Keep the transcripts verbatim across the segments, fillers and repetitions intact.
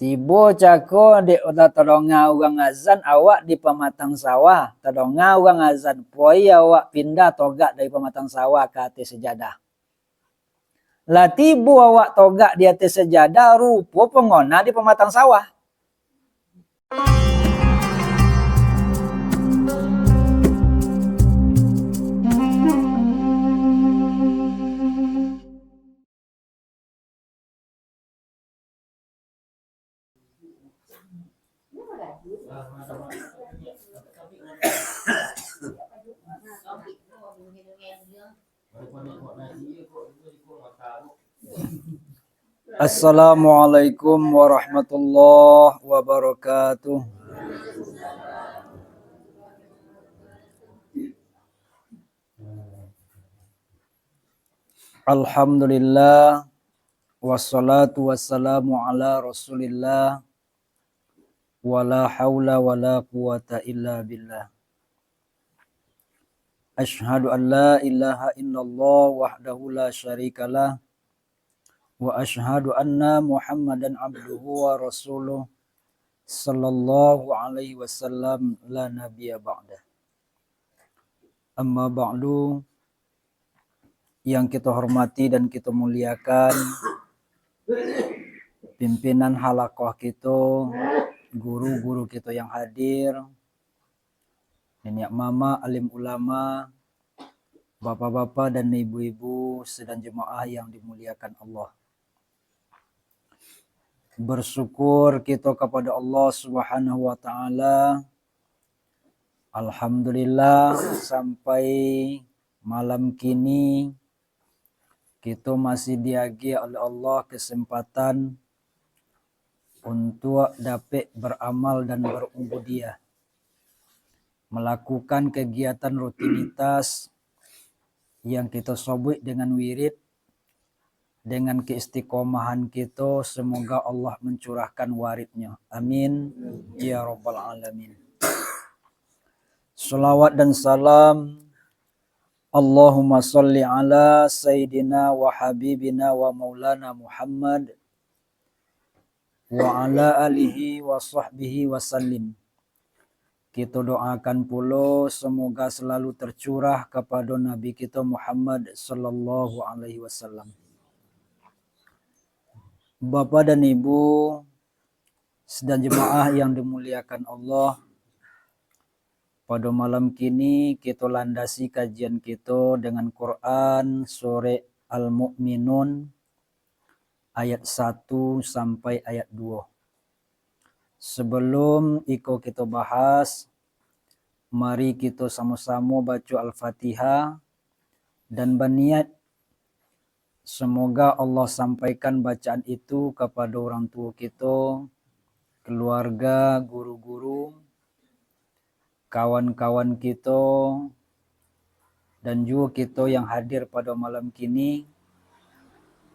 Tibo cako dek lah tadonga urang azan, awak di pamatang sawah, tadonga urang azan, poi awak pindah togak dari pamatang sawah ka ateh sajadah. Lah tibo awak togak di ateh sajadah, rupo pongona di pamatang sawah. Assalamualaikum warahmatullahi wabarakatuh. Alhamdulillah, wassalatu wassalamu ala Rasulillah, wala haula wala quwata illa billah. Asyhadu an la ilaha illallah wahdahu la syarikalah, wa asyhadu anna Muhammadan abduhu wa rasuluh, sallallahu alaihi wasallam, la nabiyya ba'dah. Amma ba'du, yang kita hormati dan kita muliakan, pimpinan halakoh kita, guru-guru kita yang hadir, niniak mamak, alim ulama, bapak-bapak dan ibu-ibu, sidang jemaah yang dimuliakan Allah. Bersyukur kita kepada Allah Subhanahu wa Ta'ala. Alhamdulillah, sampai malam kini, kita masih diagiah oleh Allah kesempatan untuk dapat beramal dan berubudiyah, melakukan kegiatan rutinitas yang kita sebut dengan wirid, dengan keistiqomahan kita, semoga Allah mencurahkan waridnya. Amin, ya rabbal alamin. Salawat dan salam, Allahumma salli ala Sayyidina wa Habibina wa Maulana Muhammad, wa ala alihi wa sahbihi wa sallim. Kita doakan pulo, semoga selalu tercurah kepada Nabi kita Muhammad sallallahu alaihi wasallam. Bapak dan Ibu, sidang jemaah yang dimuliakan Allah, pada malam kini kita landasi kajian kita dengan Quran, Surah Al-Mu'minun, ayat satu sampai ayat dua. Sebelum iko kita bahas, mari kita sama-sama baca Al-Fatihah dan baniat, semoga Allah sampaikan bacaan itu kepada orang tua kita, keluarga, guru-guru, kawan-kawan kita, dan juo kita yang hadir pada malam kini.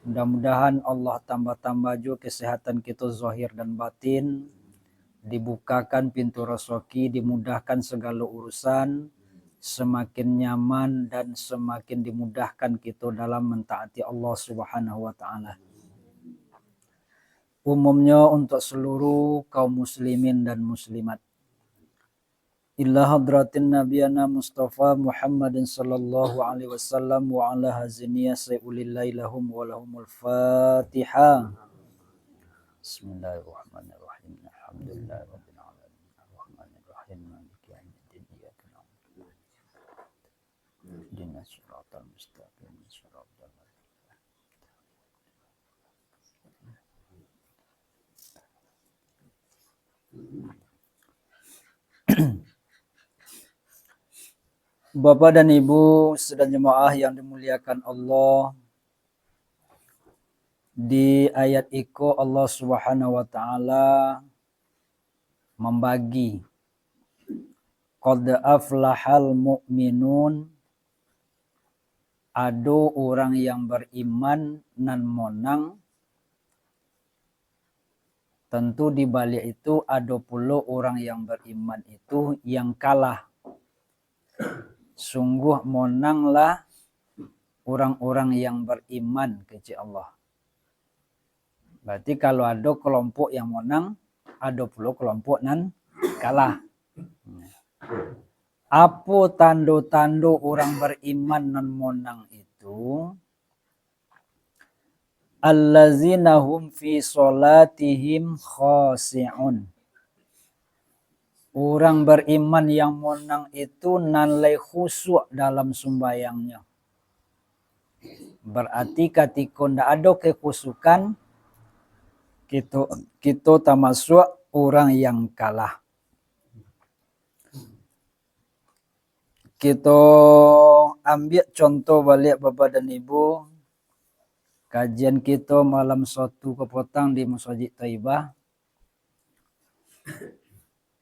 Mudah-mudahan Allah tambah-tambah juo kesehatan kita zahir dan batin, dibukakan pintu rezeki, dimudahkan segala urusan, semakin nyaman dan semakin dimudahkan kita dalam mentaati Allah Subhanahu wa Ta'ala. Umumnya untuk seluruh kaum muslimin dan muslimat. Ila hadratin nabiyana Mustafa Muhammadin sallallahu alaihi wasallam wa ala haziniya sayulillahi lahum wa lahumul Fatihah. Bismillahirrahmanirrahim. Alhamdulillahirabbil alamin. Arrahmanirrahim. Maliki yaumiddin. Iyyaka na'budu wa iyyaka nasta'in. Ihdinas siratal mustaqim. Siratal ladzina Bapak dan Ibu, sidang jemaah yang dimuliakan Allah, di ayat iko Allah Subhanahu wa Ta'ala mambagi, "Qad aflahal mu'minun," ado urang yang beriman nan monang. Tentu di baliak itu ado pulo urang yang beriman itu yang kalah. Sungguh monanglah urang-urang yang beriman, kecek Allah. Berarti kalau ado kelompok yang monang, ado pulo kelompok nan kalah. Apo tando-tando urang bariman nan monang itu? Allazina hum fi sholatihim khashi'un. Urang bariman yang monang itu nan lai khusyuk dalam sumbayangnyo. Berarti katiko ndak ado kekhusyukan, kito, kito tamasuak urang yang kalah. Kito ambiak contoh baliak, Bapak dan Ibu, kajian kito malam Sabtu kapatang di Masajik Taibah.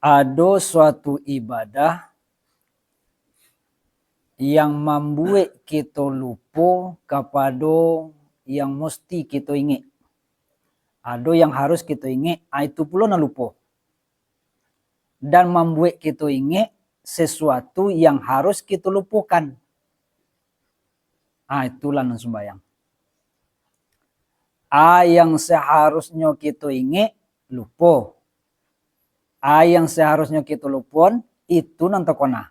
Ado suatu ibadah yang mambuek kito lupo kapado yang musti kito ingek. Ado yang harus kito ingek, ah, itu pulo nan lupo. Dan mambuek kito ingek sesuatu yang harus kito lupokan. Ah, itulah nan sumbayang. Ah, yang seharusnyo kito ingek, lupo. Ah, yang seharusnyo kito lupon, itu nan takona.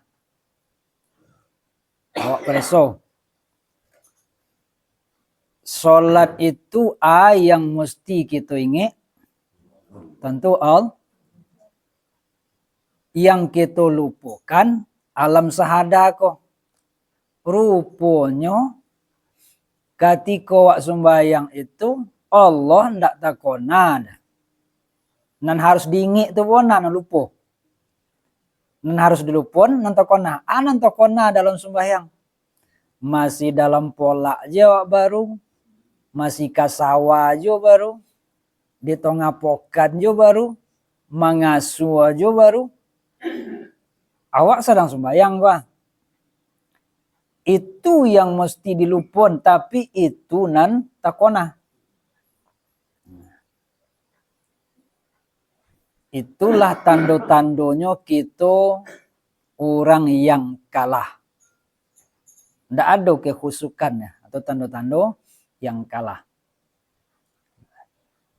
Awak pareso. Solat itu a yang musti kito ingek, tantu Allah. Yang kito lupokan alam sahada ko. Ruponyo, katiko wak sumbayang itu, Allah ndak takona doh. Nan harus diingek tu bona nan lupo. Nan harus dilupon, nan takona. A nan takona dalam sumbayang. Masih dalam polak je awak baru, masih ka sawah jo baru, di tongah pokan jo baru, mangasuah jo baru. Awak sadang sumbayang ko. Itu yang musti dilupon, tapi itu nan takona. Itulah tando-tandonyo kito urang yang kalah. Ndak ado kekhusyukan atau tando-tando yang kalah.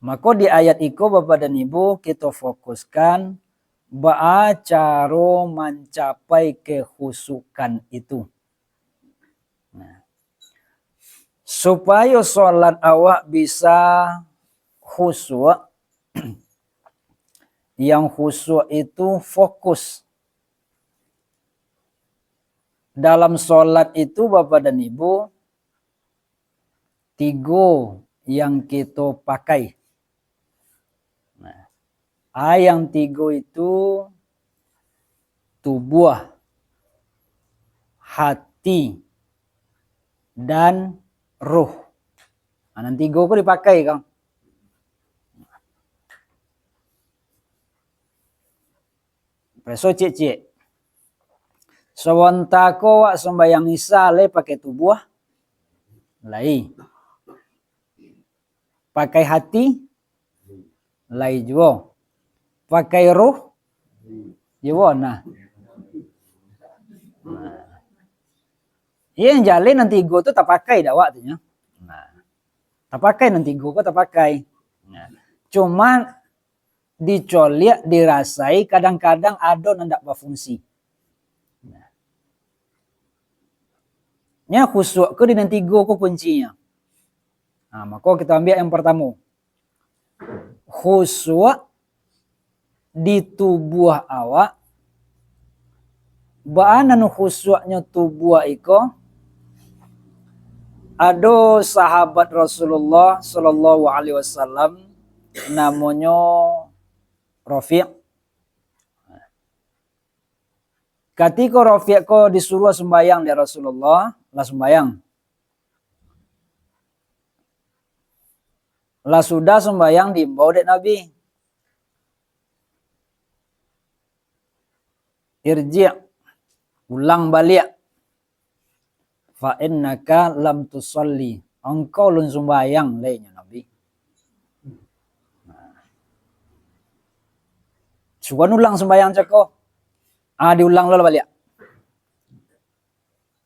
Mako di ayat iko, Bapak dan Ibu, kito fokuskan baa caro mancapai kekhusyukan itu. Nah, supayo solat awak bisa khusyuk, yang khusyuk itu fokus. Dalam solat itu, Bapak dan Ibu, tigo yang kito pakai. Nah, a yang tigo itu tubuah, hati, dan roh. Nah, nan tigo ko dipakai, kan? Pareso ciek-ciek. Sabanta ko awak sumbayang Isya lai pakai tubuah? Lai. Pakai hati? Lai juo. Pakai roh? Juo, nah. Nah. Iyo, yang jaleh nan tigo tu tapakai dek awak tu nyo. Nah. Tapakai nan tigo ko tapakai. Nah. Cuma dicoliak, dirasai, kadang-kadang ado nan ndak bafungsi. Nah. Nyo khusyuk ko di nan tigo ko kuncinyo. Nah, mako kito ambiak yang partamo. Khusyuk di tubuah awak. Baa nan khusyuknyo tubuah iko? Ado sahabat Rasulullah sallallahu alaihi wasallam, namonyo Rafi'. Katiko Rafi' ko disuruah sumbayang dek Rasulullah, lah sumbayang. Lah sudah sumbayang diimbau dek Nabi. "Irji', ulang baliak. Fa innaka lam tusalli. Angkau lun sumbayang lai," nyo Nabi. Suruah ulang sumbayang cako. Ah, diulang lo lah baliak.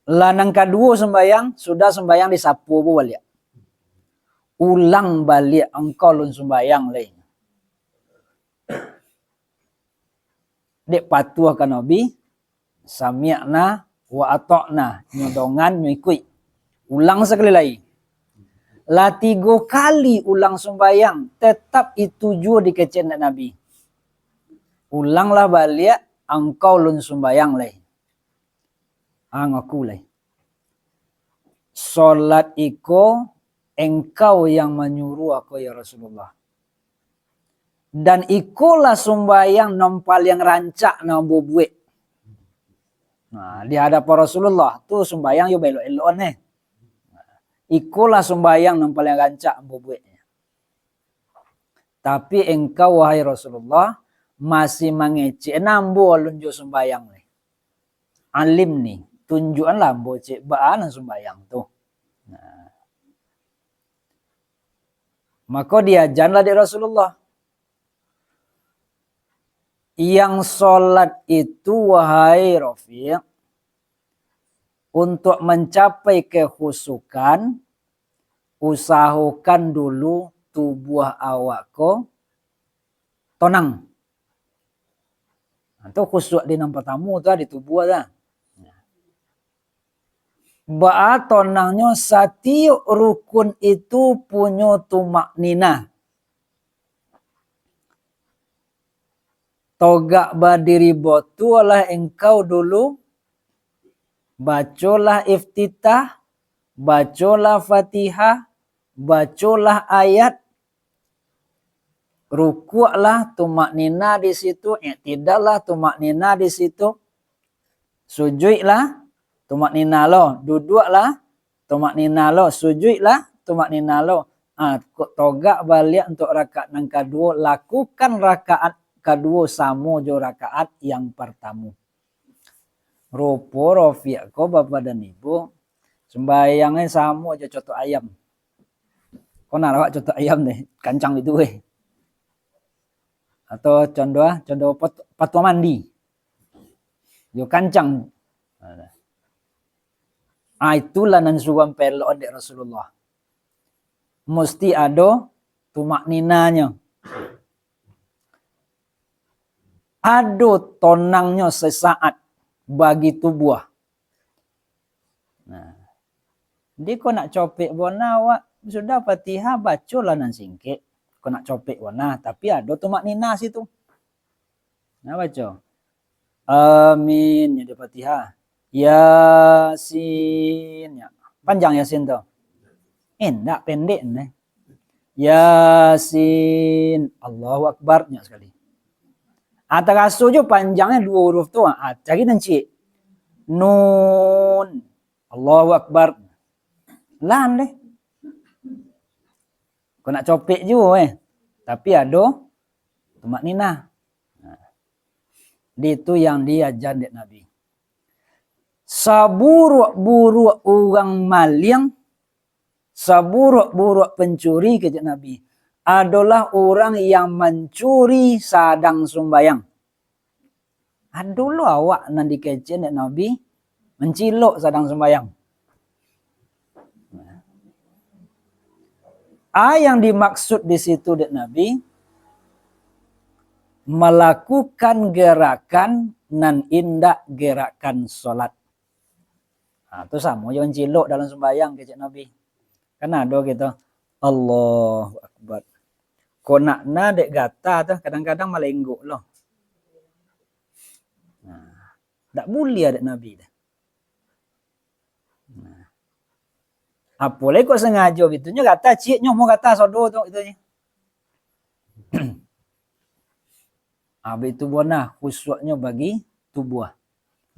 Lah nan kaduo sumbayang, sudah sumbayang disapo pulo baliak. "Ulang baliak angkau lun sumbayang lai." Dek patuah ka Nabi, "Sami'na wa atokna," nyo dongan, nyo ikuik. Ulang sakali lai. Lah tigo kali ulang sumbayang, tetap itu juo dikecek dek Nabi. "Ulanglah baliak angkau lun sumbayang lai." Ang aku lai. "Solat iko engkau yang manyuruah ko, ya Rasulullah. Dan ikolah sumbayang nan paliang rancak nan ambo buek." Nah, di hadapan Rasulullah, tu sumbayang yo baelok-elok, eh. "Ikolah sumbayang nan paliang rancak ambo buek. Tapi engkau, wahai Rasulullah, masih mangecek ambo alun juo sumbayang lai. Alimni, tunjuakkanlah ambo cek baa nan sumbayang tu." Nah. Mako diajanlah dek Rasulullah. Yang solat itu, wahai Rafiq, untuk mencapai kekhusyukan, usahokan dulu tubuah awak ko tonang. Nah, tu khusyuk di nan partamo tu, di tubuah tu. Baa tonangnyo, satiok rukun itu punyo tumakninah. Togak badiri botualah engkau dulu, bacolah iftitah, bacolah Fatihah, bacolah ayat, rukuaklah tumakninah di situ, iktidallah tumakninah di situ, sujuiklah tumakninah lo, duduaklah tumakninah lo, sujuiklah tumakninah lo. Ah, ko-, togak baliak untuk rakaat nan kaduo, lakukan rakaat kaduo samo jo rakaat yang partamo. Rupo Rafiq ko, Bapak dan Ibu, sumbayangnyo samo jo cotok ayam. Ko nak rawak cotok ayam deh, kancang itu weh. Atau contoh, contoh pat-, patuah mandi. Yo kancang. Ah, itulah nan suruah pelok dek Rasulullah. Musti ado tumakninanyo. Ado tonangnyo sesaat bagi tubuah. Nah, jadi ko nak copek bona awak, sudah Fatihah, bacolah nan singkek. Ko nak copek bona, tapi ado tumakninah situ. Nah, baco. Amin, ya, di Fatihah. Yasin, ya. Panjang Yasin tu? Indak, pendek ne. Yasin, Allahu Akbar, nyo sakali. Ah, taraso jo panjangnyo duo huruf tu, ah, cari nan ciek. Nun, Allahu Akbar. Lan deh. Ko nak copek juo, eh. Tapi ado tumakninah. Nah, di tu yang diajan dek Nabi. Saburuak-buruak urang maliang, saburuak-buruak pencuri, kecek Nabi, adolah urang yang mancuri sadang sumbayang. Ado lo awak nan dikecek dek Nabi, mancilok sadang sumbayang. A, yang dimaksud di situ dek Nabi, malakukan gerakan nan indak gerakan solat. Ha, tu samo jo mancilok dalam sumbayang, kecek Nabi. Kan ado kito, Allahu Akbar. Ko nak na dek gata tu, kadang-kadang malenggok lo. Nah, dak buliah dek Nabi tu. Nah. Apo lai kok sangajo gitu, nyo gata ciek, nyo mau gata sodo tu, gitu nyo. Abih tu bona khusyuknyo bagi tubuah.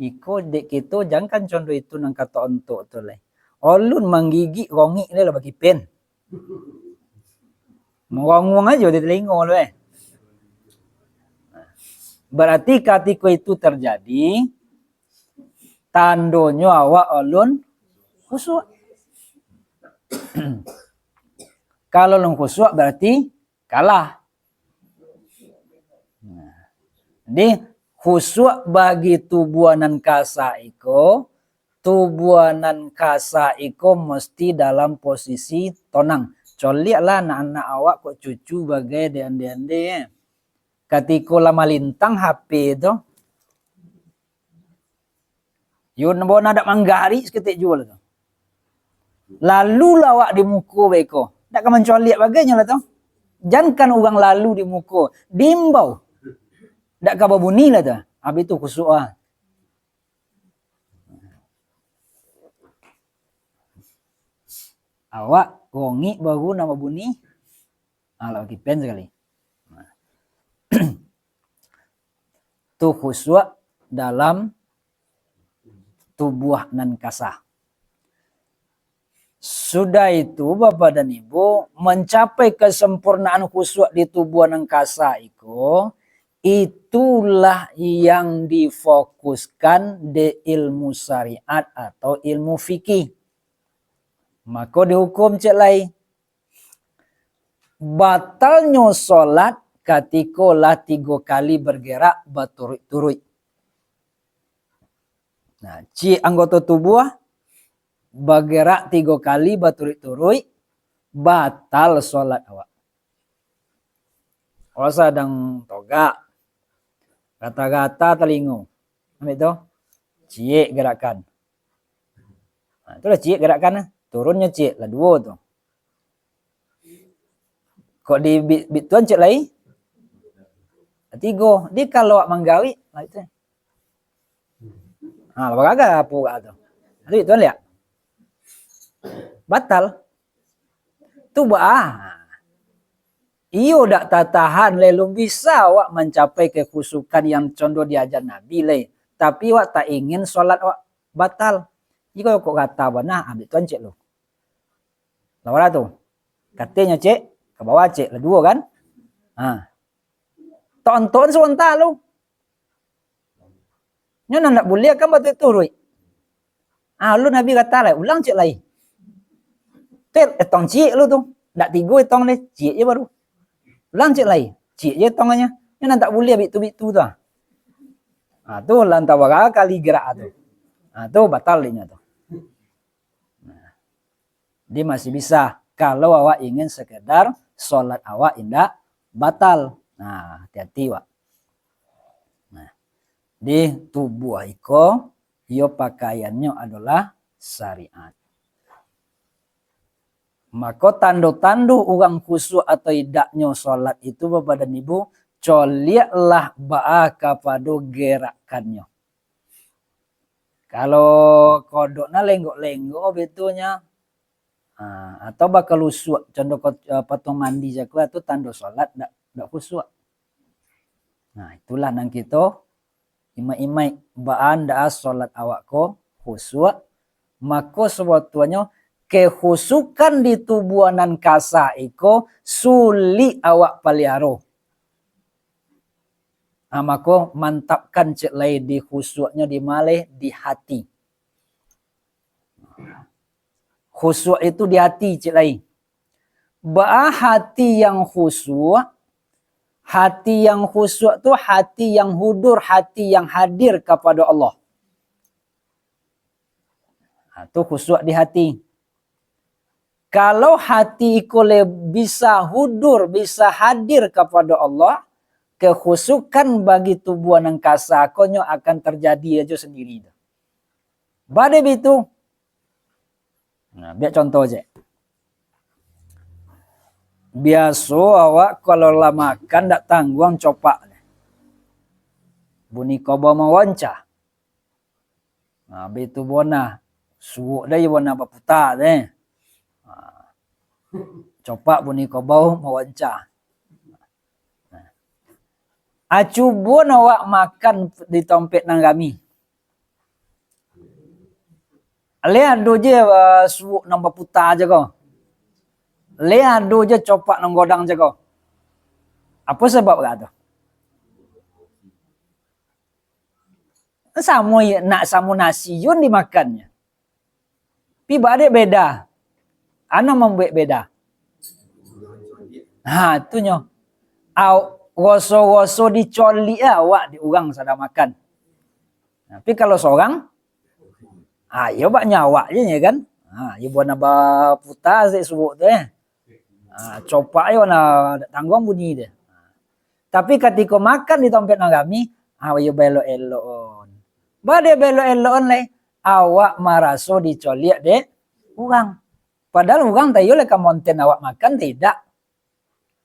Iko dek kito, jangan contoh itu nan kato ontok tu lai. Olun manggigik rongik lai lah bagi pen. Mangonguang ajo di telingo tu, eh. Berarti katiko itu terjadi, tandonyo awak olun khusyuk. Kalau olun khusyuk, berarti kalah. Nah, jadi, khusyuk bagi tubuah nan kasa iko, tubuah nan kasa iko musti dalam posisi tonang. Coliaklah anak-anak awak kok cucu bagai di ande-ande. Katiko lah malintang H P tu, yo nambah nak manggarik saketek juo lah tu. Lalu lah awak di muko beko. Dak ka mancoliak bagai nyo lah tu. Jankan urang lalu di muko, diimbau. Dak ka babunyi lah tu. Habis tu khusuak ah. Awak rongik baru nak babunyi. Ah, lah kipen sakali. Tu khusuak dalam tubuah nan kasa. Sudah itu, Bapak dan Ibu, mancapai kesempurnaan khusuak di tubuah nan kasa iko, itulah yang difokuskan di ilmu syariat atau ilmu fikih. Mako dihukum cek lai, batalnyo solat katiko lah tigo kali bergerak baturuik-turuik. Nah, ciek anggoto tubuah bagerak tigo kali baturuik-turuik, batal solat awak. Awak sadang togak, gata-gata talingo, ambiak tu, ciek gerakan. Nah, itulah ciek gerakan, turunnyo ciek lah duo tu. Kok di bi-, bituan cek lai? Tigo. Di kalau awak manggawik, lah itu. Ha, lah bagaga apo kak tu. Tapi tuan lihat. Batal. Tu baa. Iyo dak tatahan lai, lun bisa awak mancapai kekhusukan yang condo diajar Nabi lai. Tapi awak tak ingin solat awak batal. Jiko kok gata bana, ambiak tuan cek lu. Lah tu. Katinyo cek, ka bawah cek, lah duo kan? Ha. Tonton sabanta lu. Nyo nan ndak buliah kan baturuik-turuik. Ah, lu Nabi kata lah, ulang cek lai. Tet, etong ciek lu tu. Ndak tigo etong deh, ciek je baru. Ulang cek lai, ciek je etong nyo. Nyo nan tak buliah bitu-bitu tu ah. Ah, tu lantaran bara kali gerak tu. Ah, tu batal dek nyo tu. Nah. Jadi masih bisa, kalau awak ingin sekedar solat awak indak batal. Nah, hati-hati awak. Nah, di tubuah iko, iyo pakaiannyo adolah syariat. Mako tando-tando urang khusuak atau idaknyo solat itu, Bapak dan Ibu, coliaklah baa kapado gerakannyo. Kalau kodok nan lenggok-lenggok bitu nyo, ha, atau bakalusuak, contoh ko-, eh, patuang mandi jaku, tu tando solat dak, dak khusuak. Nah, itulah nan kito imaik-imaik, baa ndak solat awak ko khusuak, mako sabatunyo kekhusukan di tubuah nan kasa iko sulik awak paliaro. Ah, mako mantapkan cek lai di khusuaknyo di maleh di hati. Khusuak itu di hati cek lai. Baa hati yang khusuak? Hati yang khusuak tu hati yang hudur, hati yang hadir kapado Allah. Ha, tu khusuak di hati. Kalau hati iko le bisa hudur, bisa hadir kapado Allah, kekhusukan bagi tubuah nan kasa ko nyo akan terjadi ajo sendiri tu. Bade bitu. Nah, biak contoh je. Biaso awak kalau lah makan dak tangguang copak. Bunyi kobau mawanca. Nah, bitu bona. Suok dah iyo bona baputa deh. Nah, copak bunyi kobau mawanca. Nah. Ah, cubo awak makan di tompek nan rami. Le ado je, ah, suok nan baputa je ko. Le ado je copak nan godang je ko. Apo sabab kak tu? Samo, nak samo nasi yun dimakannyo. Pi baa dek beda? Ano mambuek beda? Ha, tu nyo. Au, roso-roso dicoliak awak di urang sadang makan. Tapi kalau sorang, ha, iyo bak nyo awak je, ya kan? Ha, iyo buah nambah puta sek suok tu, eh. Ha, copak yo nah, dak tangguang bunyi dia. Tapi katiko makan di tampek nan rami, ha, yo baelok-elok on. Bade baelok-elok on lai, awak maraso dicoliak dek urang. Padahal urang tak iyo lai ka monten awak makan, tidak.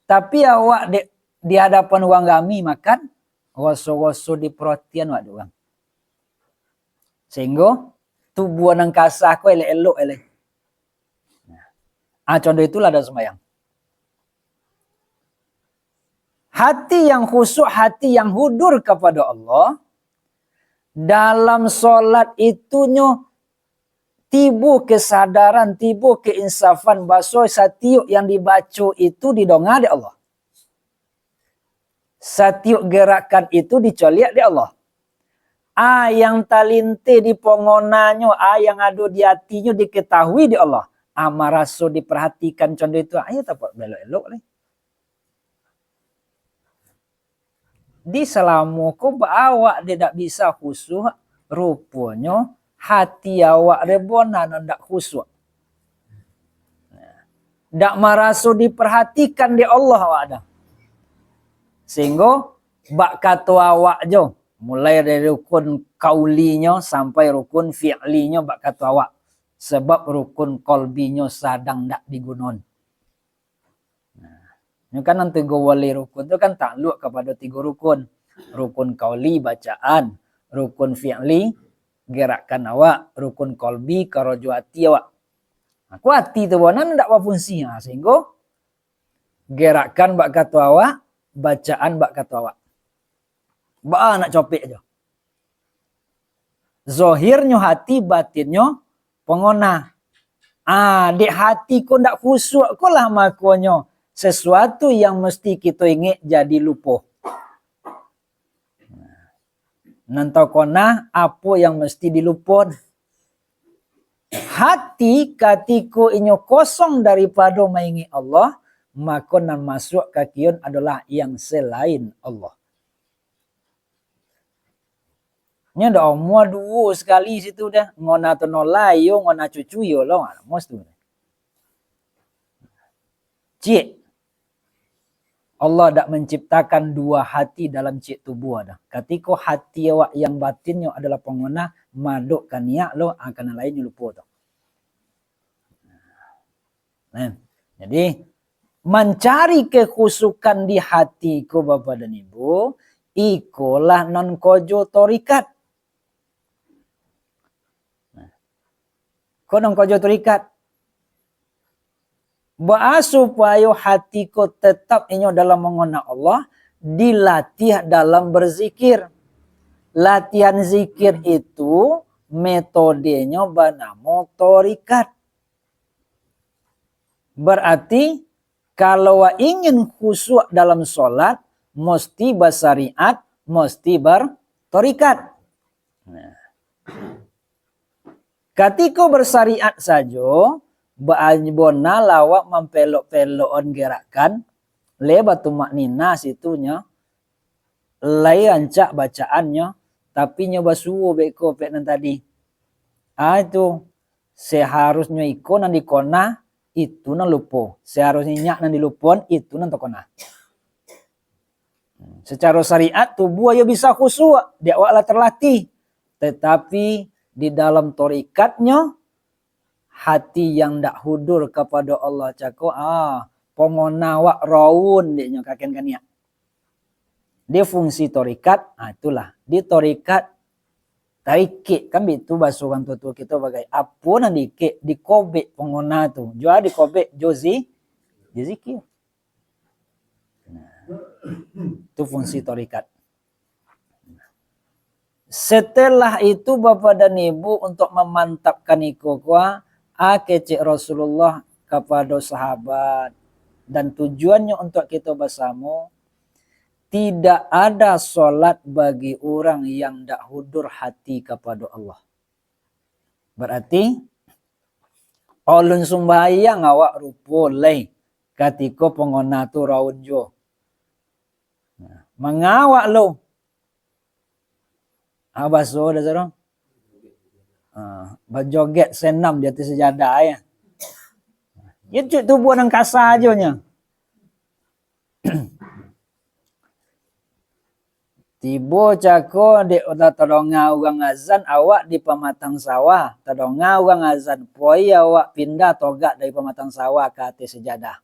Tapi awak dek, di hadapan urang rami makan, raso-raso diperhatian awak dek urang. Sehinggo tubuah nan kasa ko elok-elok lai. Ah, contoh itulah dalam sembahyang. Hati yang khusyuk, hati yang hudur kepada Allah, dalam solat itunyo tibo kesadaran, tibo keinsafan, baso satiok yang dibaco itu didonga dek Allah. Satiok gerakan itu dicoliak dek Allah. A yang talinteh di pongonanyo, a yang ado di atinyo diketahui dek Allah. A maraso diperhatikan contoh itu, ayo tapak belok-elok lai. Di salamo ko ba awak dek dak bisa khusyuk, ruponyo hati awak dek bona nan dak khusyuk. Dak maraso diperhatikan dek Allah awak dah. Sehinggo bak kato awak jo, mulai dari rukun kaulinyo sampai rukun fi'linyo bak kato awak. Sebab rukun kolbinyo sadang dak digunoan. Nah, nyo kan nan tigo baleh rukun tu kan takluk kapado tigo rukun. Rukun kauli bacaan, rukun fi'li gerakan awak, rukun kolbi karajo ati awak. Nah, ku ati tu bona nan dak bafungsi, ha, sehinggo gerakan bak kato awak, bacaan bak kato awak. Baa nak copek jo. Zohirnyo hati, batinnyo pongona. Ah, dek hati ko ndak khusyuk ko lah, makonyo sesuatu yang mesti kito ingek jadi lupo. Nan takona apo yang mesti dilupo. Hati katiko inyo kosong daripado maingek Allah, mako nan masuak ka kion adolah yang selain Allah. Nyo dak amuah duo sakali situ dah. Ngona tu no lai yo, ngona cucu yo lo, mus tu. Ciek. Allah dak menciptakan dua hati dalam ciek tubuah dah. Katiko hati awak yang batinnyo adolah pongona, madok ka niat lo, angka nan lainnyo lupo tu. Nah, jadi, mancari kekhusyukan di hati ko, Bapak dan Ibu, ikolah nan kojo tarikat. Nah, ko nan kojo tarikat. Baa supayo hati ko tetap inyo dalam mangana Allah, dilatih dalam berzikir. Latihan zikir itu metodenya banamo tarikat. Berarti, kalau ingin khusyuk dalam solat, mesti bersyariat, mesti bertarikat. Nah. Katiko bersyariat sajo, ba-, bona lawak mampelok-pelokan gerakan, le batumakninah situnyo, lai rancak bacaannyo, tapi nyo basuo beko pek nan tadi. Ah, itu. Seharusnyo iko nan dikona, itu nan lupo. Seharusnyo inyak nan dilupoan, itu nan takona. Secara syariat, tubuah iyo bisa khusyuk, di awak lah terlatih. Tetapi, di dalam torikatnyo, hati yang dak hudur kapado Allah cako, ah, pongona awak raun dek nyo kaken kaniak. Di fungsi torikat, ah, itulah. Di torikat, tarikek, kan bitu bahaso urang tua-tua kito bagai. Apo nan diikek, dikobek pongona tu. Jo a dikobek, jo zi-, jo zikir. Nah, tu fungsi torikat. Setelah itu, Bapak dan Ibu, untuk memantapkan iko ko, a, kecek Rasulullah kapado sahabat dan tujuannyo untuk kito basamo, tidak ada solat bagi urang yang dak hudur hati kapado Allah. Berarti, ulun sumbayang awak rupo lai katiko pongona tu raun juo. Nah, manga awak lo. Ah, baso dah sorong. Ah, bajoget senam di ateh sajadah, ya. Yo cek tubuah nan kasa ajo nyo. Tibo cako dek lah tadonga urang azan, awak di pamatang sawah, tadonga urang azan, poi awak pindah togak dari pamatang sawah ka ateh sajadah.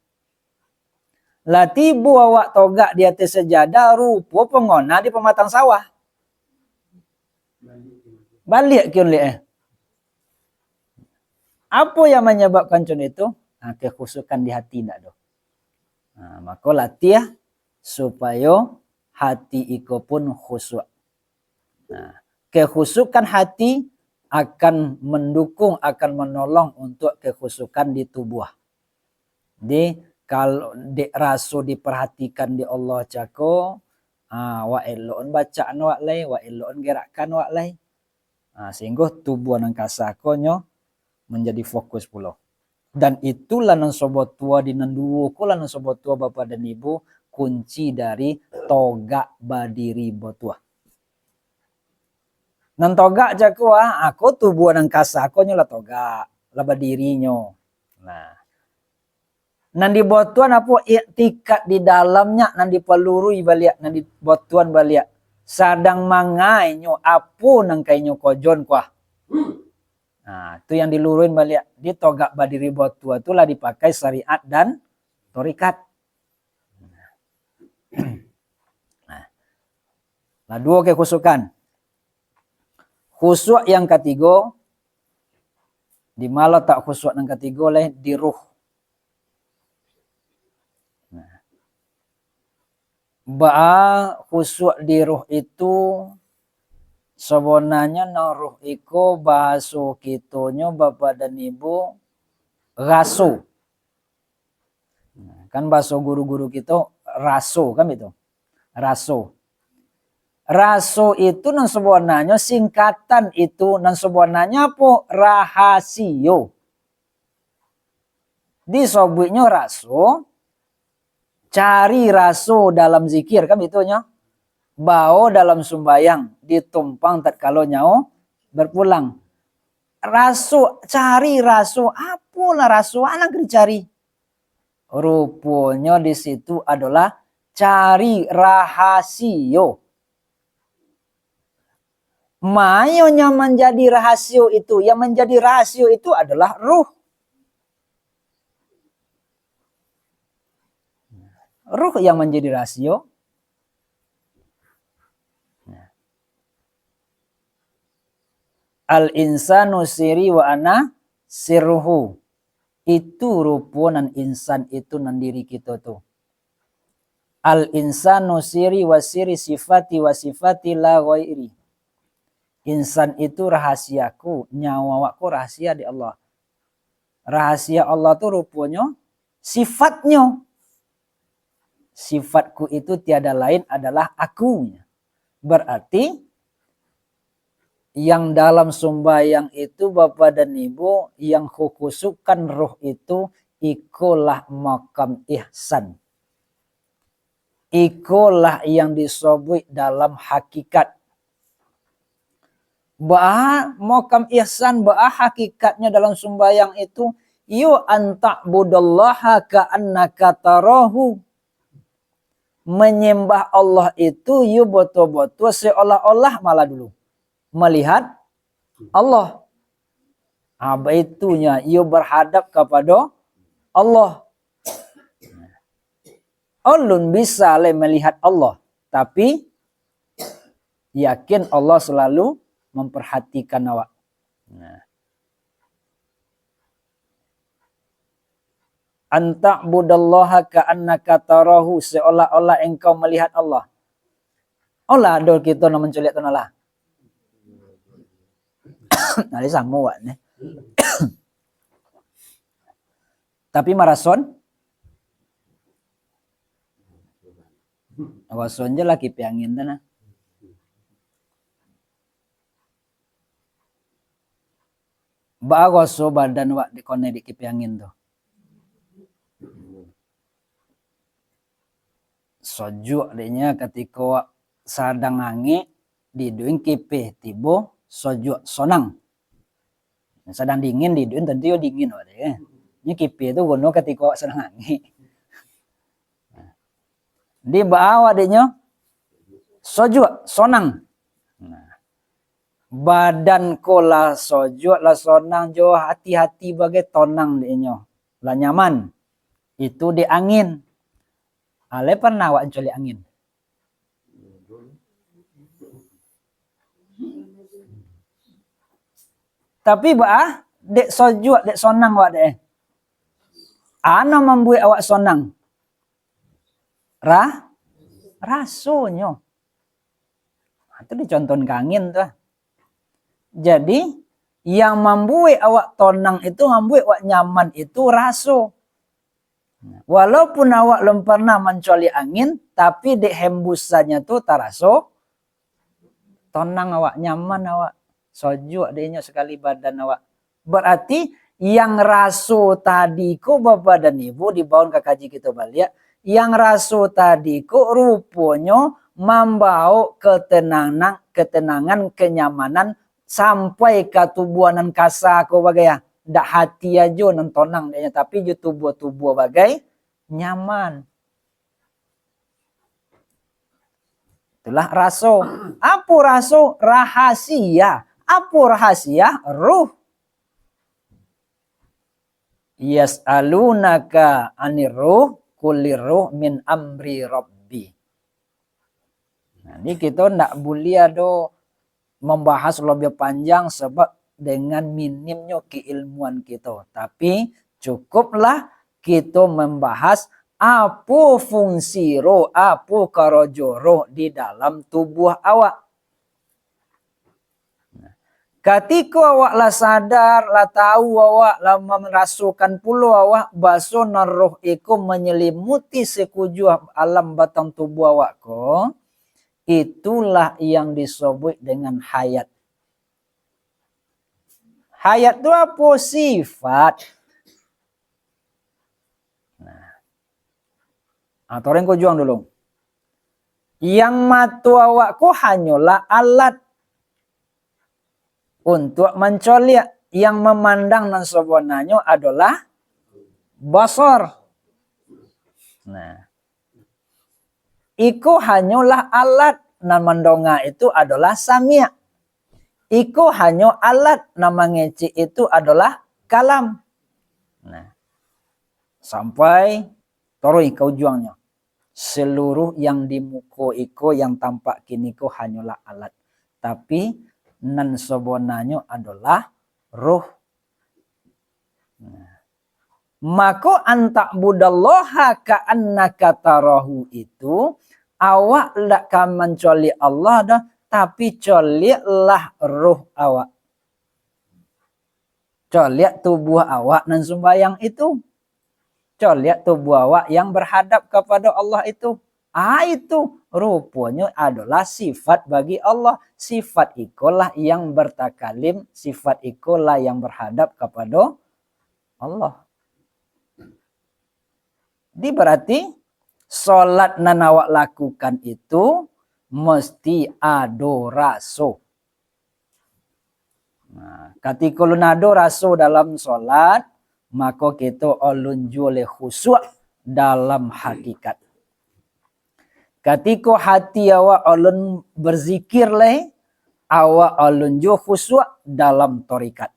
Lah tibo awak togak di ateh sajadah, rupo pongona di pamatang sawah. Baliak kiun lek, eh. Apo yang manyababkan macam itu? Nah, kekhusukan di hati ndak doh. Nah, mako latiah supayo hati iko pun khusyuk. Nah, kekhusukan hati akan mendukung, akan menolong untuk kekhusukan di tubuah. Jadi, kalau dek raso diperhatikan di Allah cako, ah, wak elok-an bacaan wak lai, wak elok-an gerakan wak lai. Ah, sehingga tubuah nan kasa ko nyo menjadi fokus pulo. Dan itulah nan sobotua di nan duo ko lah nan sobotua Bapak dan Ibu, kunci dari togak badiri botuah. Nan togak cako, ah, ako tubuah nan kasa ko nyo lah togak, lah badiri nyo. Nah. Nan dibotuan apo? Iktikad di dalamnya nan dipalurui baliak, nan dibotuan baliak. Sadang mangainyo apo nan kainyo kojon kuah. Nah, tu yang diluruin baliak. Di togak badiri botua tu lah dipakai syariat dan torikat. Nah, lah duo kekhusukan. Khusyuk yang katigo, di ma latak khusyuk nan katigo lai? Di ruh. Nah. Baa khusyuk di ruh itu, sabananyo nan ruh iko bahaso kitonyo, Bapak dan Ibu, raso. Nah, kan bahaso guru-guru kito, raso, kan itu? Raso. Raso itu nan sabananyo singkatan itu, nan sabananyo apo? Rahasio. Disobuiknyo raso, cari raso dalam zikir, kan bitu nyo. Bao dalam sumbayang, ditumpang tatkalo nyawo berpulang. Raso, cari raso, apolah raso, alah ka dicari. Ruponyo di situ adolah cari rahasio. Mayo yang manjadi rahasio itu, yang manjadi rahasio itu adolah ruh. Ruh yang manjadi rahasio. Al-insanu siri wa ana sirruhu. Itu rupo nan insan itu, nan diri kito tu. Al-insanu siri wa siri sifati wa sifati la ghairi. Insan itu rahasiaku, nyawa awak ko rahasia di Allah. Rahasia Allah tu ruponyo sifatnyo. Sifatku itu tiada lain adalah aku. Berarti, yang dalam sumbayang itu, Bapak dan Ibu, yang khusyukkan ruh itu, ikolah makam ihsan. Ikolah yang disobuik dalam hakikat. Baa makam ihsan, baa hakikatnyo dalam sumbayang itu, iyo, an ta'budallaha ka'annaka tarahu. Manyambah Allah itu, iyo, batua-batua seolah-olah malah dulu malihat Allah. Ah, baitunyo, iyo berhadap kapado Allah. Ulun bisa lai malihat Allah, tapi yakin Allah selalu memperhatikan awak. Nah. An ta'budallaha ka'annaka tarahu, seolah-olah engkau melihat Allah. Olah ado kito nan manculiak tu nah lah. Nah, samo wak ni. Tapi marason, rason je lah kipiah angin tu nah. Baa raso badan wak dikonai dek kipiah angin tu? Sojuak deknyo katiko wak sadang angek, diiduin kipiah tibo, sojuak sonang. Sadang dingin, diiduin tantu yo dingin wak dek, eh. Nyo kipi tu guno katiko awak sadang angek. Di baa awak dek nyo? Sojuak, sonang. Nah. Badan ko lah sojuak, lah sonang jo, hati-hati bagai tonang dek nyo. Lah nyaman. Itu dek angin. Alai pernah awak mancaliak angin? Tapi baa, dek sojuak, dek sonang awak dek. Ano mambuek awak sonang? Ra-, rasonyo. Nah, itu dicontohkan angin tu. Jadi, yang mambuek awak tonang itu, mambuek awak nyaman itu raso. Walaupun awak lom pernah mancaliak angin, tapi dek hembusannyo tu taraso tonang awak, nyaman awak, sojuak dek nyo sakali badan awak. Berarti yang raso tadi ko, Bapak dan Ibu, dibaun ka kaji kito baliak, yang raso tadi ko ruponyo mambaok ketenangan, ketenangan, kenyamanan sampai ka tubuah nan kasa ko bagai, ah. Dak hati ajo nan tonang dek nyo, tapi jo tubuah-tubuah bagai nyaman. Itulah raso. Apo raso? Rahasia. Apo rahasia? Ruh. Yas'alunaka anir ruh, qulir ruh min amri rabbi. Nah, ini kito ndak buliah do mambahas labiah panjang sabab dengan minimnyo keilmuan kito. Tapi, cukuplah kito mambahas apo fungsi roh, apo karajo roh di dalam tubuah awak. Katiko awak lah sadar, lah tahu awak, lah marasokan pulo awak, baso nan roh iko manyalimuti sakujuah alam batang tubuah awak ko, itulah yang disabuik dengan hayat. Hayat tu apo? Sifat. Nah. Ah, toreng ko juang dulu. Yang mato awak ko hanyolah alat untuak mancaliak. Yang mamandang nan sabananyo adolah basar. Nah. Iko hanyolah alat, nan mandonga itu adolah samiak. Iko hanyo alat, nan mangecek itu adolah kalam. Nah, sampai taruih ka ujuangnyo. Seluruh yang di muko iko, yang tampak kini ko hanyolah alat. Tapi, nan sabananyo adolah roh. Nah. Mako, "Anta'budallaha ka'annaka tarahu" itu, awak ndak ka mancaliak Allah doh, tapi caliaklah roh awak. Caliak tubuah awak nan sumbayang itu. Caliak tubuah awak yang berhadap kepada Allah itu. Ah, itu ruponyo adolah sifat bagi Allah. Sifat ikolah yang bertakalim, sifat ikolah yang berhadap kepada Allah. Jadi berarti, solat nan awak lakukan itu mesti ado raso. Nah, katiko alun ado raso dalam solat, mako kito alun juo lai khusyuk dalam hakikat. Katiko hati awak alun berzikir lai, awak alun juo khusyuk dalam tarikat.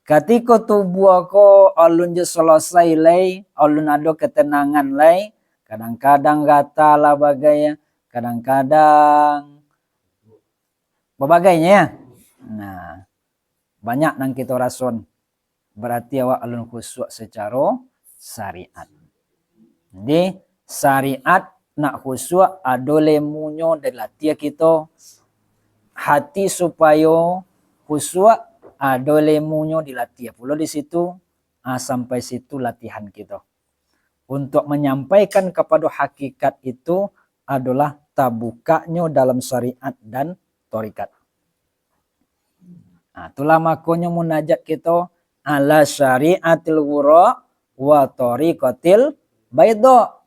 Katiko tubuah ko alun juo salasai lai, alun ado ketenangan lai, kadang-kadang gata lah bagai, kadang-kadang babagainyo, ya. Nah, banyak nan kito rason. Berarti awak alun khusyuk sacaro syariat. Jadi, syariat nak khusyuk, ado ilmunyo dilatiah kito. Hati supayo khusyuk, ado ilmunyo dilatiah pulo di situ. Ah, sampai situ latihan kito. Untuk menyampaikan kepada hakikat itu adolah tabukaknyo dalam syariat dan tarikat. Nah, itulah makonyo munajat kito, "Ala syariatil wura wa tariqatil baidha."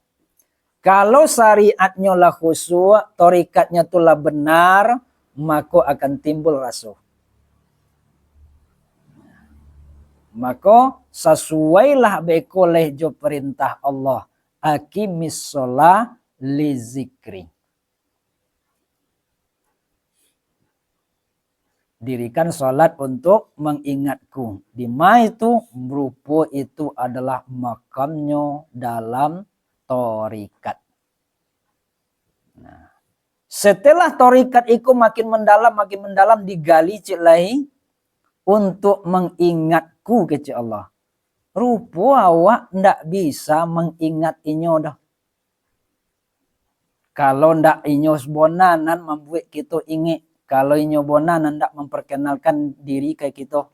Kalau syariatnyo lah khusyuk, tarikatnyo tu lah benar, mako akan timbul raso. Mako, sasuailah beko lai jo parintah Allah, "Aqimis shalah li zikri." Dirikan salat untuk mengingatku. Di ma itu? Rupo itu adalah makamnyo dalam tarikat. Nah, setelah tarikat iko makin mandalam, makin mandalam, digali ciek lai, "Untuk mengingatku," kecek Allah. Rupo awak ndak bisa mengingat inyo doh. Kalau ndak inyo bona nan mambuek kito ingek, kalau inyo bona nan ndak memperkenalkan diri ka kito,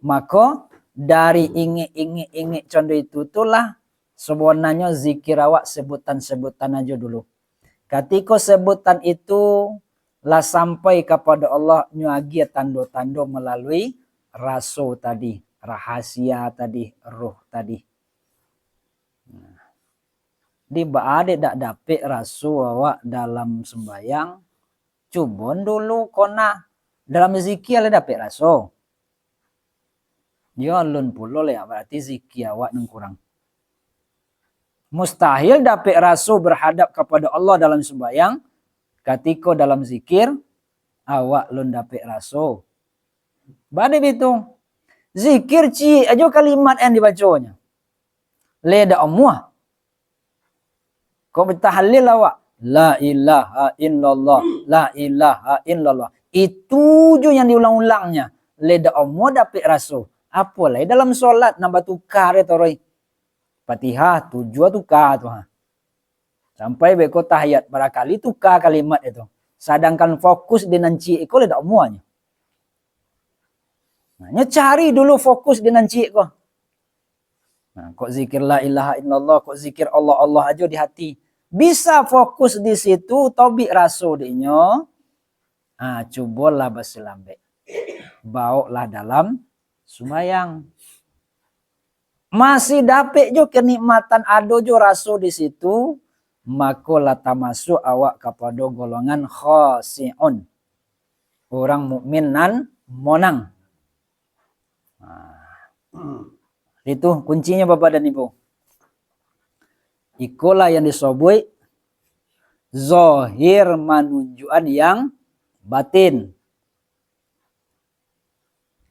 mako dari ingek, ingek, ingek condo itu tu lah, sabonanyo zikir awak sebutan-sebutan ajo dulu. Katiko sebutan itu lah sampai kapado Allah, nyo agiah tando-tando malalui raso tadi, rahasia tadi, roh tadi. Nah, di ba ade dak dapek raso awak dalam sembayang, cubon dulu kona. Dalam zikir lah dapek raso. Yo, alun pulo lah, berarti zikir awak nan kurang. Mustahil dapek raso berhadap kapado Allah dalam sembayang, katiko dalam zikir, awak lun dapek raso. Bade bitu. Zikir ciek ajo kalimat yang dibaconyo. Lai dak amuah. Kok batahlil awak, "La ilaha illallah, la ilaha illallah." Itu jo yang diulang-ulangnya. Lai dak amuah dapek raso. Apo lai dalam solat nan batuka dek toroi. Fatihah, tujuah tuka tu, ha. Sampai beko tahiyat, barakali tuka kalimat itu. Sadangkan fokus di nan ciek iko lai dak amuahnyo. Nah, nyo cari dulu fokus di nan ciek ko. Nah, kok zikir la ilaha illallah, kok zikir Allah, Allah ajo di hati. Bisa fokus di situ, tobik raso dek nyo. Ah, cubolah basilambek. Baoklah dalam sumbayang. Masih dapek jo kenikmatan, ado jo raso di situ, mako lah tamasuak awak kapado golongan khasyi'un. Urang mukmin nan monang. Nah, itu kuncinyo, Bapak dan Ibu. Ikolah yang disobuik zahir manunjuakan yang batin.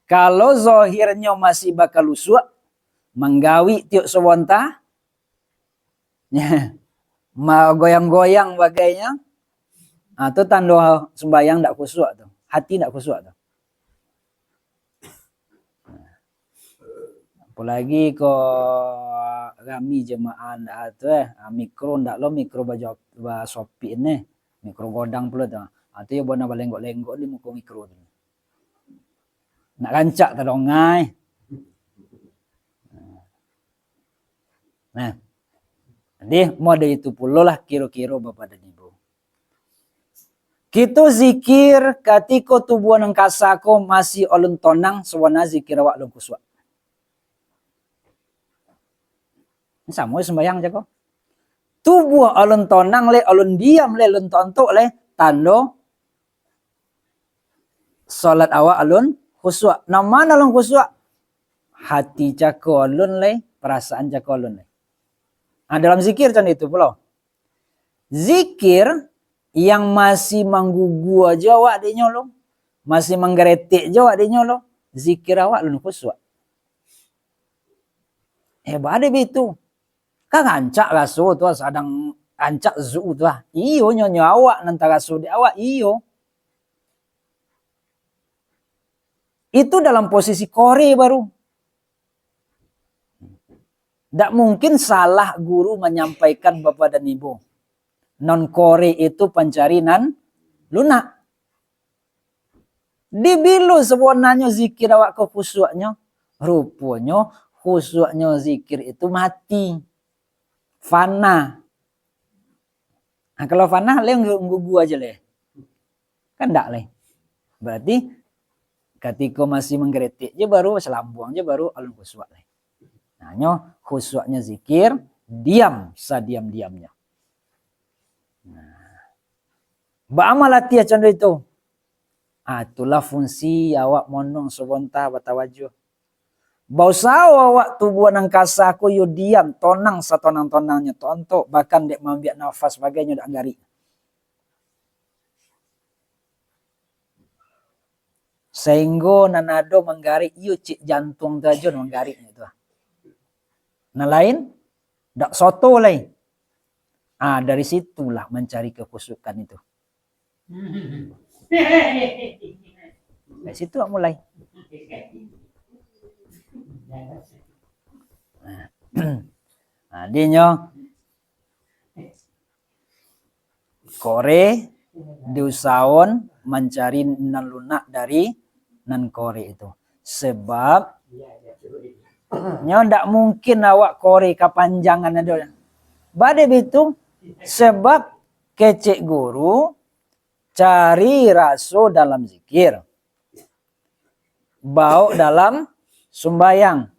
Kalau zahirnyo masih bakalusuak, manggawik tiok sabonta, magoyang-goyang bagainya, ah, tu tando sumbayang ndak khusyuk tu, hati ndak khusyuk tu. Apolagi ko rami jemaah ndak tu, eh, ah, mikro ndak lo mikro bajo-, basopik ni, mikro godang pulo tu. Ah, tu yo bona balenggok-lenggok di muko mikro tu. Nak rancak tadongai. Nah, jadi model itu pulolah kiro-kiro Bapak dan Ibu. Kito zikir katiko tubuah nan kasa ko masih alun tonang, sabana zikir awak alun khusyuk. Samo sumbayang cako. Tubuah alun tonang lai, alun diam lai, alun tontok lai, tando salat awak alun khusyuk. Nan ma alun khusyuk? Hati cako alun lai, parasaan cako alun lai. Ah, dalam zikir macam itu pulo. Zikir yang masih manggugua jo awak dek nyo lo, masih manggaretek jo awak dek nyo lo, zikir awak alun khusyuk. Eh, bade bitu. Kan rancak raso tu, sadang rancak zu tu lah. Iyo, nyo, nyo awak nan taraso dek awak, iyo. Itu dalam posisi kore baru. Dak mungkin salah guru manyampaikan, Bapak dan Ibu. Nan kore itu pancari nan lunak. Di bilo sabananyo zikir awak ko khusyuknyo? Ruponyo khusyuknyo zikir itu mati. Fana. Nah, kalau fana, lai nggu-, nggugu aja lai. Kan ndak lai. Berarti, katiko masih manggaretek je baru, salambuang je baru alun khusyuk lai. Nah, nyo khusyuknyo zikir, diam sadiam-diamnyo. Nah. Baamal ati condo itu. Ah, itulah fungsi awak monong sabonta batawajuh. Bausaho awak tubuah nan kasa ko yo diam, tonang satonang-tonangnyo, tontok, bahkan dek maambiak nafas bagai nyo dak garik. Sahinggo nan ado manggarik, iyo cik jantuang tu ajo nan manggarik tu. Nan lain, dak soto lai. Ah, dari situlah mancari kekhusyukan itu. Dari situ awak mulai. Nah, adinyo kore diusahoan mancari nan lunak dari nan kore itu. Sebab nyo ndak mungkin awak kore kapanjangan ado. Bade bitu, sebab kecek guru, cari raso dalam zikir. Baok dalam sumbayang.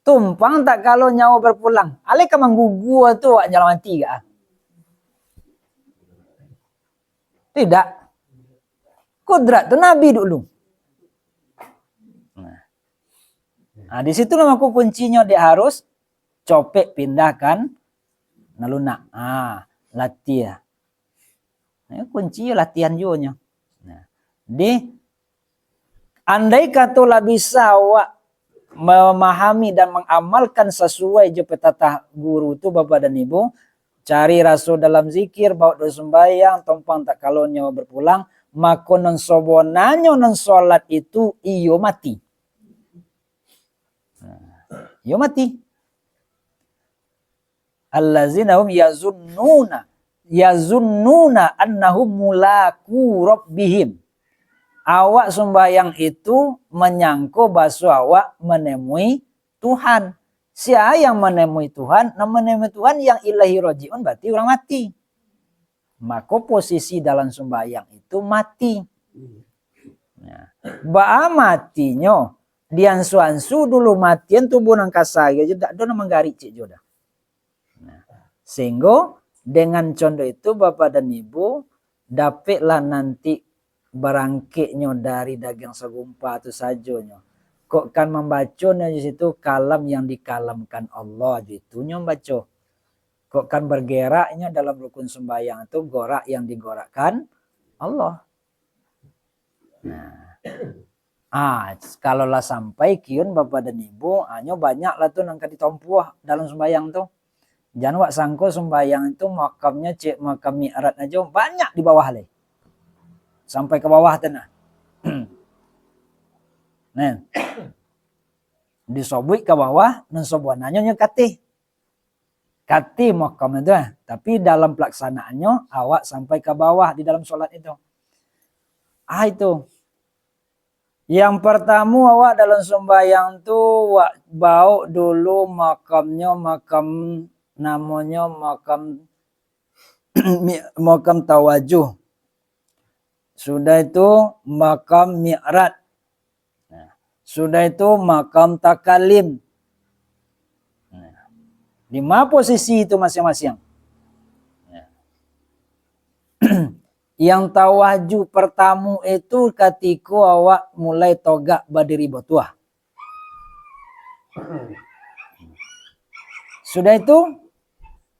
Tumpang tak kalo nyawo berpulang. Alai ka manggugua tu awak nyalah mati ka? Tidak. Kudrat tu Nabi dulu. Nah. Nah, di situ lah mako kuncinyo, dek harus copek pindahkan nan lunak. Ah, latiah. Nah, kunci latihan juo nyo. Nah, di andai kato lah bisa awak memahami dan mengamalkan sasuai jo petatah guru tu, Bapak dan Ibu, cari raso dalam zikir, baok dalam sumbayang, tompang tak kalo nyawo berpulang, mako nan sobonanyo nan solat itu iyo mati. Nah, iyo mati. Allazina hum yazunnuna, yazunnuna annahum mulaqu rabbihim. Awak sumbayang itu manyangko baso awak manemui Tuhan. Sia yang manemui Tuhan? Nan manemui Tuhan yang ilaihi raji'un, berarti urang mati. Mako posisi dalam sumbayang itu mati. Nah, baa matinyo? Diansu-ansu dulu matian tubuh nan kasa ajo, dak ado nan manggarik cik jo dah. Nah, sehinggo dengan contoh itu, Bapak dan Ibu, dapeklah nanti barangkeknyo dari dagiang sagumpa tu sajonyo. Kok kan mambaco nyo di situ kalam yang dikalamkan Allah, di itu nyo mambaco. Kok kan bergeraknyo dalam rukun sumbayang tu gorak yang digorakkan Allah. Nah. Ah, kalau lah sampai kiun Bapak dan Ibu, hanyo banyak lah tu nan ka ditompuah dalam sumbayang tu. Jan wak sangko sumbayang tu makamnyo cek makam mi'raj ajo, banyak di bawah lai. Sampai ka bawah tu nah. Nah. Disobuik ka bawah, nan sabananyo nyo kateh. Kateh makam itu, eh. Tapi dalam pelaksanaannyo, awak sampai ka bawah di dalam solat itu. Ah, itu. Yang pertamo, awak dalam sumbayang tu, wak baok dulu makamnyo, makam, namonyo makam, mi-, makam tawajuh. Sudah itu, makam mi'raj. Nah, sudah itu, makam takalim. Nah, lima posisi itu masing-masing. Nah. Yang tawajuh pertamo itu katiko awak mulai togak badiri batuah. Sudah itu,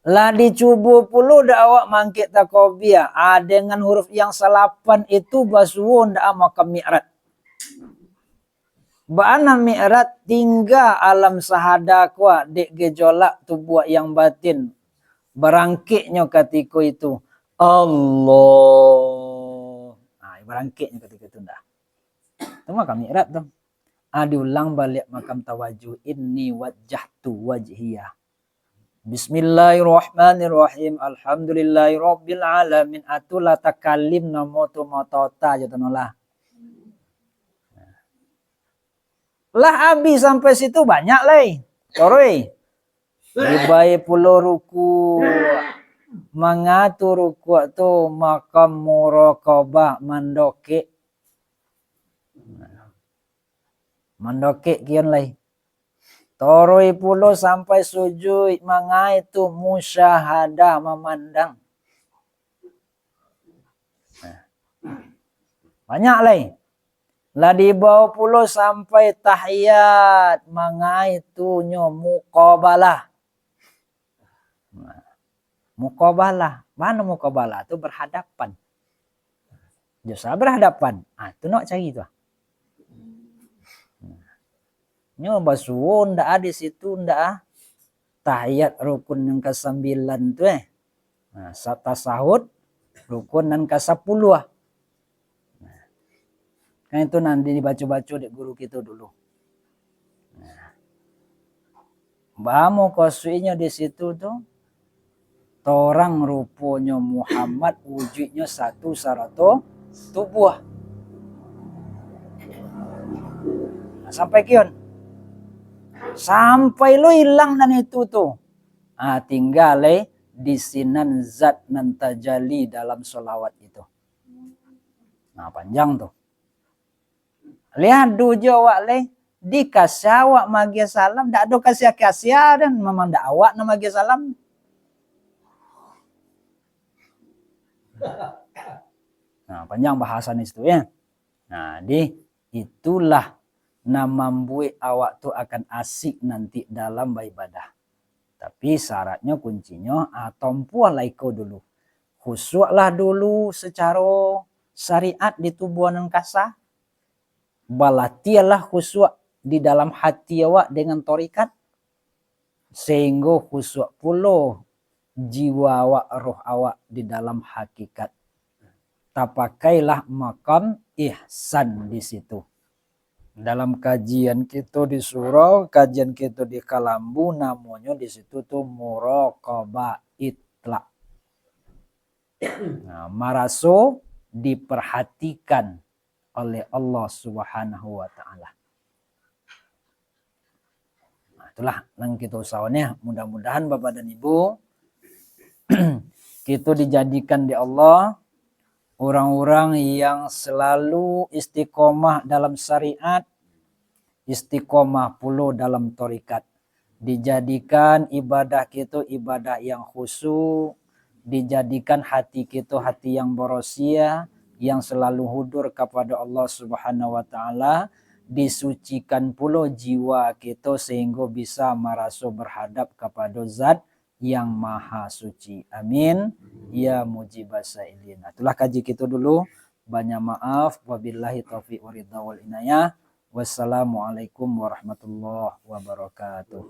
lah dicubo pulo dak awak mangkek takobia, ah, dengan huruf yang salapan itu basuo ndak ah makam mi'raj. Baa nan mi'raj? Tingga alam sahada ko, ah, dek gejolak tubuah yang batin. Barangkeknyo katiko itu, Allah. Ah, barangkeknyo katiko itu ndak. Tu makam mi'raj tu. Ah, diulang baliak makam tawajuh, inni wajjahtu wajhiya. Bismillahirrahmanirrahim. Alhamdulillahirabbil alamin. Atulah takalim namo tu, motota je tu no lah. Lah abih sampai situ banyak lai. Toroi. Dibai pulo rukuk. Mangatu rukuk tu makam muraqabah, mandokek. Mandokek kian lai. Toroi pulo sampai sujuik, mangai tu musyahadah, mamandang. Nah. Banyak lai. Lah dibao pulo sampai tahiyat, mangai tu nyo muqabalah. Nah, muqabalah. Mano muqabalah tu? Berhadapan. Jo sa berhadapan. Ah, tu nak cari tu. Nyo basuo ndak ah di situ, ndak ah. Tahiyat rukun nan kasambilan tu, eh. Nah, sa-, tasahud rukun nan kasapuluah. Nah, kan itu nan dibaco-baco dek guru kito dulu. Nah, bamo kosuinyo di situ tu, torang ruponyo Muhammad, wujuiknyo satu sarato tubuah. Nah, sampai kion. Sampai lo ilang nan itu tu. Ah, tingga lai di sinan zat nan tajali dalam solawat itu. Nah, panjang tu. Lihat du jo awak lai, dikasiah awak magiah salam, dak ado kasiah-kasiah dan memang dak awak nan magiah salam. Nah, panjang bahasan di situ, ya. Nah, di itulah nan mambuek awak tu akan asik nanti dalam baibadah. Tapi syaratnyo, kuncinyo, ah, tompuahlah iko dulu. Khusyuklah dulu sacaro syariat di tubuah nan kasa. Balatiahlah khusyuk di dalam hati awak dengan tarikat, sahinggo khusyuk pulo jiwa awak, roh awak di dalam hakikat. Tapakailah makam ihsan di situ. Dalam kajian kito di surau, kajian kito di kalambu, namonyo di situ tu muraqabah itlak. Nah, maraso diperhatikan oleh Allah Subhanahu wa Ta'ala. Nah, itulah nan kito usahoan, ya. Mudah-mudahan Bapak dan Ibu, kito dijadikan dek Allah urang-urang yang selalu istiqomah dalam syariat, istiqomah pulo dalam tarikat. Dijadikan ibadah kito ibadah yang khusyuk, dijadikan hati kito hati yang barasiah, yang selalu hudur kapado Allah Subhanahu wa Ta'ala, disucikan pulo jiwa kito sahinggo bisa maraso berhadap kapado Zat yang Maha Suci. Amin, ya mujibas sailin. Nah, itulah kaji kito dulu. Banyak maaf. Wabillahi taufiq waridha wal inayah. Wassalamualaikum warahmatullahi wabarakatuh.